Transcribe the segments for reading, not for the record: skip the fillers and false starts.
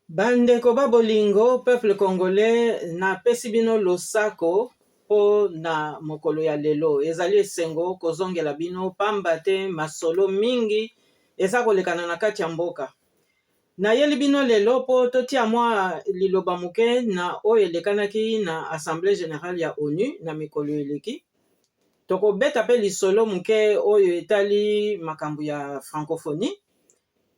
Bandeko ba bolingo, peuple congolais, napesi bino losako mpo na mokolo ya lelo. Ezali esengo kozongela bino pamba te masolo mingi eza kolekana na kati ya mboka. Nayeli bino lelo mpo totia mwa liloba moke na oyo elekanaki na Assemblee generale ya onu na mikolo eleki. Tokobeta mpe lisolo moke oyo etali makambo ya francophonie.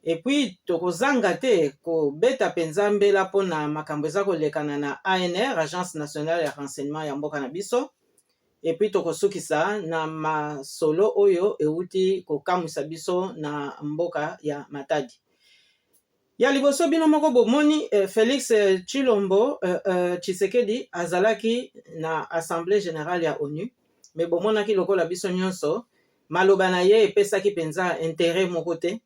Et puis tokozanga te kobeta mpenza mbela mpo na makambo eza kolekana na ANR, Agence nationale ya renseignement ya mboka na biso. Et puis tokosukisa na masolo oyo euti kokamwisa biso na mboka ya Matadi. Ya liboso, bino moko bomoni Felix Tshilombo Tshisekedi azalaki na Assemblée générale ya ONU, mais bomonaki lokola biso nyonso maloba na ye epesaki mpenza intérêt moko te.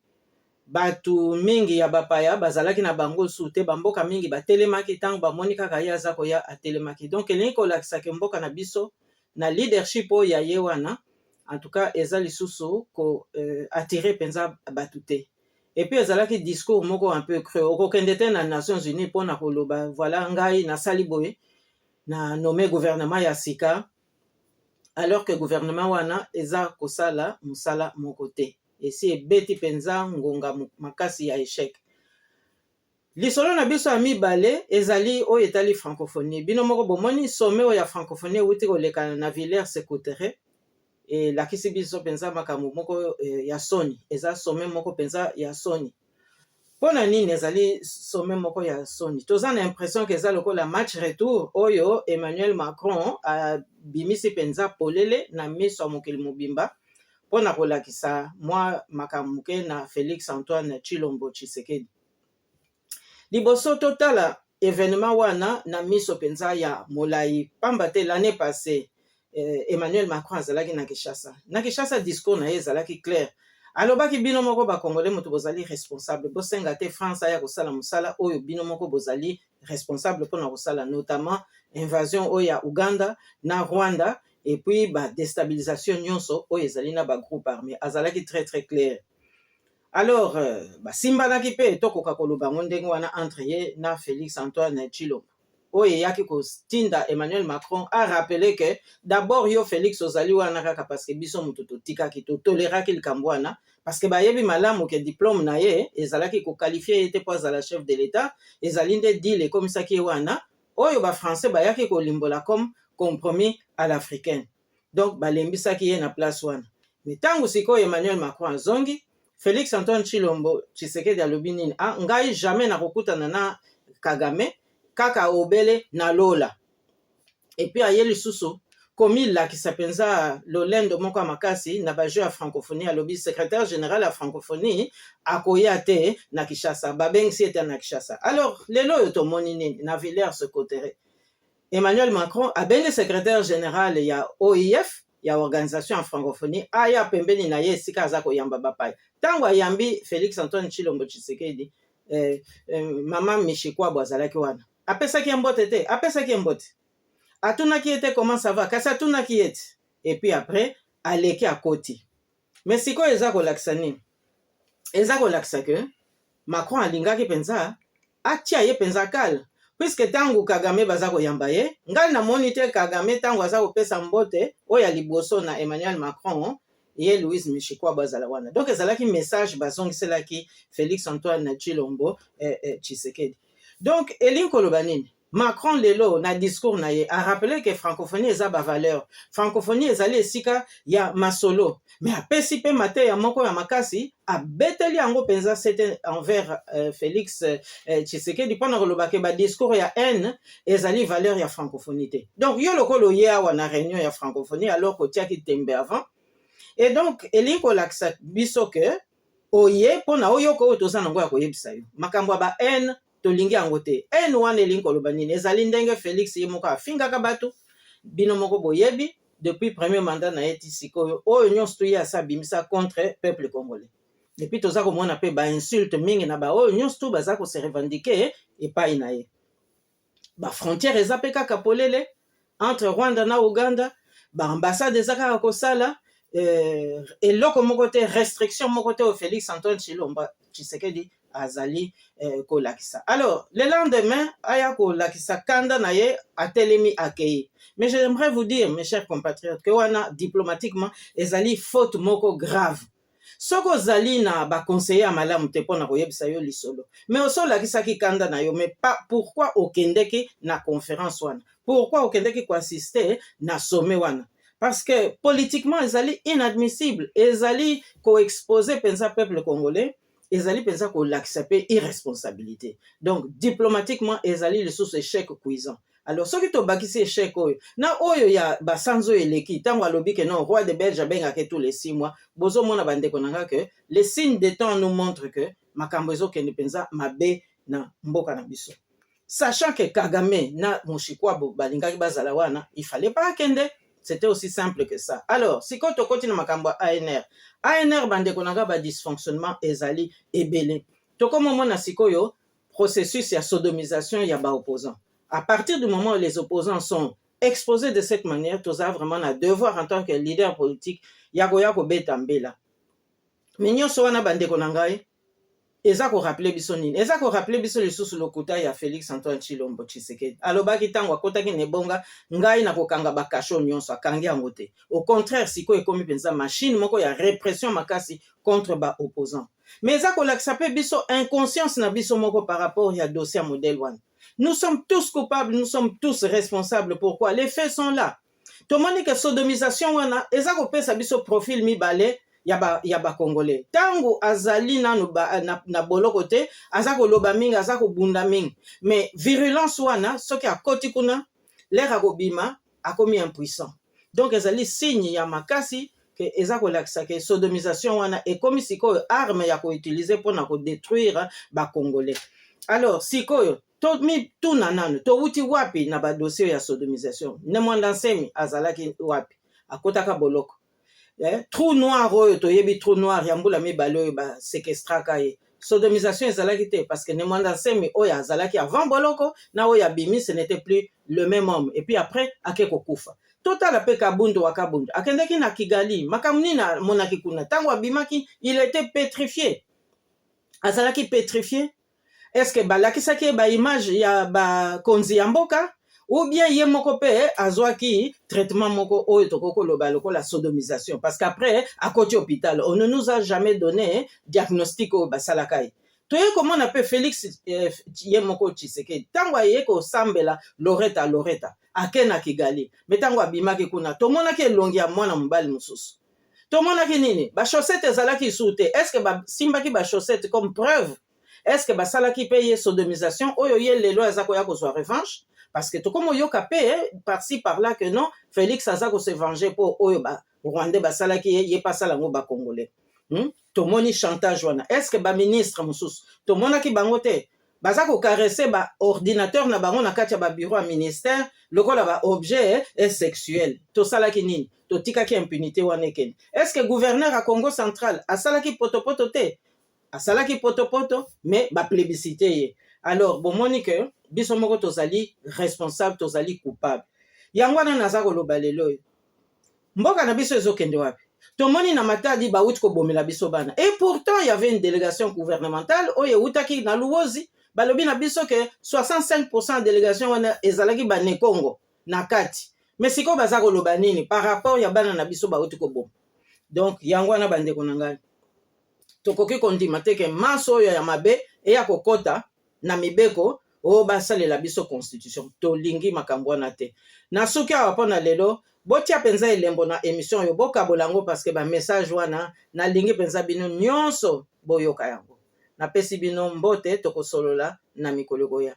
Bato mingi ya bapaya bazalaki na bango su te, bamboka mingi batelemaki ntango bamoni kaka ye aza koya, atelemaki. Donc elingi kolakisaka mboka na biso na leadership oyo ya ye wana, en tout cas eza lisusu ko attirer mpenza bato te. Et puis ezalaki discours moko un peu creux. Okokende te na Nations Unies mpona koloba: "Voilà, ngai nasali boye, na nommé gouvernement ya sika", alors que gouvernement wana eza kosala mosala moko te. Esi ebeti mpenza ngonga makasi ya échec. Lisolo na biso ya mibale ezali oyo etali francophonie. Bino moko bomoni sommet oyo ya francophonie euti koleka na Villers-Cotterêts, elakisi biso mpenza makambo moko ya soni. Eza sommet moko mpenza ya soni. Mpo na nini ezali sommet moko ya soni? Toza na impression ke eza lokola match retour oyo Emmanuel Macron abimisi mpenza polele na miso ya mokili mobimba mpo na kolakisa mwa makambo moke na Félix Antoine Tshilombo Tshisekedi. Liboso totala événement wana na miso mpenza ya molai, pamba te l'année passée Emmanuel Macron azalaki na Kinshasa. Na Kinshasa, discours na ye ezalaki clair. Alobaki: "Bino moko Bacongolais moto bozali responsable, bosenga te France aya kosala mosala oyo bino moko bozali responsable mpona kosala, notamment invasion oyo ya Uganda na Rwanda et puis badéstabilisation nyonso oyo ezali na bagroupe armé." Azalaki très très clair. Alors basimbanaki mpe, tokoka koloba yango ndenge wana, entre ye na Félix Antoine Tshilombo, oyo eyaki kotinda Emmanuel Macron arappeler ke d'abord yo Félix ozali wana kaka parce que biso moto totikaki, totoleraki likambo wana, parce que bayebi malamu ke diplôme na ye ezalaki koqualifier ye te mpo azala chef de l'État. Ezali nde deal ekomisaki ye wana, oyo Bafrançais bayaki kolimbola comme compromis à l'africaine. Donc balembisaki ye na place wana. Mais ntango sikoyo Emmanuel Macron azongi, Félix Antoine Tshilombo Tshisekedi alobi nini? "Ah, ngai jamais nakokutana na Kagame, kaka obele na lola." Et puis aye lisusu komilakisa mpenza lolendo moko ya makasi na bajeu ya francophonie. Alobi secrétaire général ya francophonie akoya te na Kinshasa, babengisi ye te na Kinshasa. Alors lelo oyo tomoni nini na Villers-Cotterêts? Emmanuel Macron abengi secrétaire général ya OIF, ya Organisation ya francophonie, aya pembeni na ye esika aza koyamba bapaya. Ntango ayambi Félix Antoine Tshilombo Tshisekedi, mama Mushikiwabo azalaki wana. Apesaki ye mbote te, apesaki ye mbote, atunaki ye te "Comment ça va?", kasi atunaki ye te. Et puis après aleki, akoti. Mais sikoyo eza kolakisa nini? Eza kolakisa ke Macron alingaki mpenza atia ye mpenza kale, puisque ntango Kagame baza koyamba ye, ngai namoni te Kagame ntango aza kopesa mbote oyo ya liboso na Emmanuel Macron, ye Louise Mushikiwabo azala wana. Donc ezalaki message bazongiselaki Félix Antoine Tshilombo Tshisekedi. Donc elingi koloba nini? Macron lelo na discours na ye arappeler ke francophonie eza bavaleur, francophonie ezali esika ya masolo, mais apesi mpe mateya moko ya makasi, abeteli yango mpenza sete envers Félix Tshisekedi mpona koloba ke badiscours ya haine ezali valeur ya francophonie te. Donc yo lokola oye awa na réunion ya francophonie alors kotiaki tembe avant, et donc elingi kolakisa biso ke oye mpona oyoka oyo toza nango ya koyebisa yo. Makambo ya ba haine, tolingi yango te. Haine wana elingi koloba nini? Ezali ndenge Félix ye moko afingaka bato. Bino moko boyebi, depuis premier mandat na ye ti sikoyo, oyo nyonso to ye asa abimisa contre peuple congolais. Et puis toza komona mpe bainsulte mingi na baoyo nyonso to baza kose revendiquer epai na ye. Bafrontière eza mpe kaka polele entre Rwanda na Uganda, baambassade eza kaka kosala eloko moko te, restriction moko te oyo Félix Antoine Tshilombo Tshisekedi azali kolakisa. Alors le lendemain, aya kolakisa kanda na ye, atelemi, akei. Mais j'aimerais vous dire, mes chers compatriotes, que wana diplomatiquement ezali faute moko grave. Soki ozali na baconseiller ya malamu te mpona koyebisa yo lisolo, mais oso olakisaki kanda na yo, mais pas pourquoi okendeki na conférence wana, pourquoi okendeki koassister na sommet wana? Parce que politiquement ezali inadmissible, ezali koexposer mpenza peuple congolais, ezali mpenza kolakisa mpe irresponsabilité. Donc diplomatiquement ezali lisusu échec cuisant. Alors soki tobakisi échec oyo na oyo ya basanza oyo eleki, ntango alobi ke non, roi de Belge abengaki tous les 6 mois, bozomona, bandeko na nga, ke les signes de temps nous montre que makambo ezokende mpenza mabe na mboka na biso. Sachant que Kagame na Mushikiwabo balingaki bazala wana, il fallait pas akende. C'était aussi simple que ça. Alors sikoyo tokoti na makambo ya ANR. ANR, bandeko na nga, badysfonctionnement ezali ebele. Tokomomona sikoyo processus ya sodomisation ya baopposant. À partir du moment où les opposants sont exposés de cette manière, toza vraiment na devoir en tant que leader politique ya koya kobeta mbela. Mais nyonso wana, bandeko na ngai, eza korappeler biso nini? Eza korappeler biso lisusu lokuta ya Félix Antoine Tshilombo Tshisekedi. Alobaki ntango akɔtaki na ebonga: "Ngai nakokanga bacachots nyonso." Akangi yango te. Au contraire, sikoyo ekomi mpenza machine moko ya répression makasi contre baopposant. Mais eza kolakisa mpe biso inconscience na biso moko par rapport ya dossier ya modèle wana. Nous sommes tous coupables, nous sommes tous responsables. Pourquoi? Les faits sont là. Tomoni ke sodomisation wana eza kopesa biso profil mibale ya bacongolais. Ntango azali nanu na boloko te, aza koloba mingi, aza kobunda mingi, mais virulence wana, soki akoti kuna, l'heure akobima, akomi impuissant. Donc ezali signe ya makasi ke eza kolakisa ke sodomisation wana ekomi sikoyo arme ya koutiliser mpona kodétruire bacongolais. Alors sikoyo tomituna nanu: towuti wapi na badossier ya sodomisation? Ne Mwanda Nsemi azalaki wapi? Akotaka boloko. Trou noir oyo toyebi, trou noir ya mbula 2 oyo basekestraka ye, sodomisation ezalaki te? Parce que Ne Mwanda Nsemi oyo azalaki avant boloko na oyo abimi, ce n'était plus le même homme. Et puis après ake kokufa. Totala mpe Kabundu wa Kabundu, akendaki na Kigali, makambo nini amonaki kuna? Ntango abimaki, il était pétrifié, azalaki pétrifié. Est ce que balakisaki ye baimage ya bakonzi ya mboka, ou bien ye moko mpe azwaki traitement moko oyo tokoki koloba lokola sodomisation? Parce qu'après akoti hôpital, on ne nous a jamais donné diagnostic oyo basalaka ye. Toye komona mpe Félix ye moko Tshisekedi, ntango aye kosambela Loretta, Loretta ake na Kigali, mais ntango abimaki kuna, tomonaki elongi ya mwana mobali mosusu. Tomonaki nini? Bachaussette ezalaki lisusu te. Est ce que basimbaki bachaussette comme preuve? Est ce que basalaki mpe ye sodomisation oyo ye lelo aza koya kozwa revanche? Parce que tokomi oyoka mpe par-ci par-là que non, Félix aza kose venger mpo oyo barwandais basalaki ye, ye mpe asala yango bacongolais. Tomoni chantage wana. Est ce que baministre mosusu tomonaki bango te baza kocaresser baordinateur na bango na kati ya babureau ya ministère lokola baobjet sexuel? Tosalaki nini? Totikaki impunité wana ekende. Est ce que gouverneur ya Congo Central asalaki potopoto te? Asalaki potopoto, mais baplébiscité ye. Alors bomoni ke biso moko tozali responsable, tozali coupable. Yango wana naza koloba lelo oyo, mboka na biso ezokende wapi? Tomoni na Matadi bawuti kobomela biso bana, et pourtant il y avait une délégation gouvernementale oyo ewutaki na Luozi. Balobi na biso ke 65 ya délégation wana ezalaki banekongo na kati. Mais sikoyo baza koloba nini par rapport ya bana na biso bawuti koboma? Donc yango wana, bandeko na ngai, tokoki kondima te ke maso oyo ya mabe eya kokɔta na mibeko oyo basalela biso constitution. Tolingi makambo wana te. Na suki awa mpo na lelo. Botia mpenza elembo na émission oyo, bokabola yango, parce que bamessage wana nalingi mpenza bino nyonso boyoka yango. Napesi bino mbote, tokosolola na mikolo ekoya.